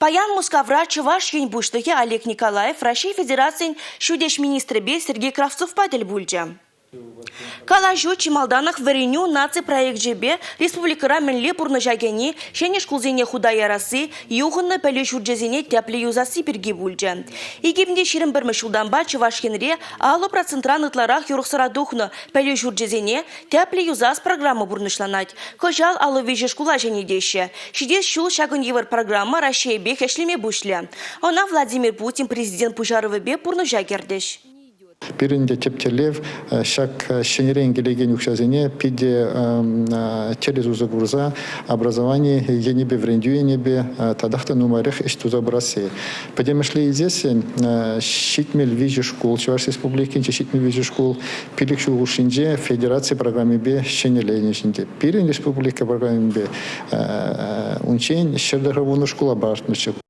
Паян Мускавра Чӑваш Ен Пуҫлӑхӗ Олег Николаев Раҫҫей Федерацийӗн ҫутӗҫ министрӗпе Сергей Кравцовпа тӗл пулчӗ. Калаҫу чи малтанах Вӗренӳ наци проекчӗпе республикӑра мӗнле пурнӑҫа кӗни, ҫӗнӗ шкулсене хута ярасси, юхӑннӑ пӗлӳ ҫурчӗсене тӗплӗ юсасси пирки пулчӗ. 2021 ҫултанпа Чӑваш Енре 50 процентран ытларах юрӑхсӑра тухнӑ пӗлӳ ҫурчӗсене тӗплӗ юсас программа пурнӑҫланать. Кӑҫал 53 шкула ҫӗнетеҫҫӗ. Ҫитес ҫул ҫакӑн евӗр программа Раҫҫейӗпех ӗҫлеме пуҫлӗ. Ӑна Владимир Путин президент пуҫарӑвӗпе пурнӑҫа кӗртӗҫ. Пирӗн те тӗп тӗллев ҫак ҫӗнӗрен килекен укҫасене питӗ тӗрӗс усӑ курса образовани енӗпе, вӗрентӳ енӗпе татах та нумайрах ӗҫ туса пырасси. Пӗтӗмӗшле илсессӗн 73 шкул, Чӑваш Республикинче 73 шкул 5 ҫул хушшинче федераци программипе ҫӗнӗленӗҫ ӗнтӗ. Пирӗн республика программипе унччен 190 шкула палӑртнӑччӗ.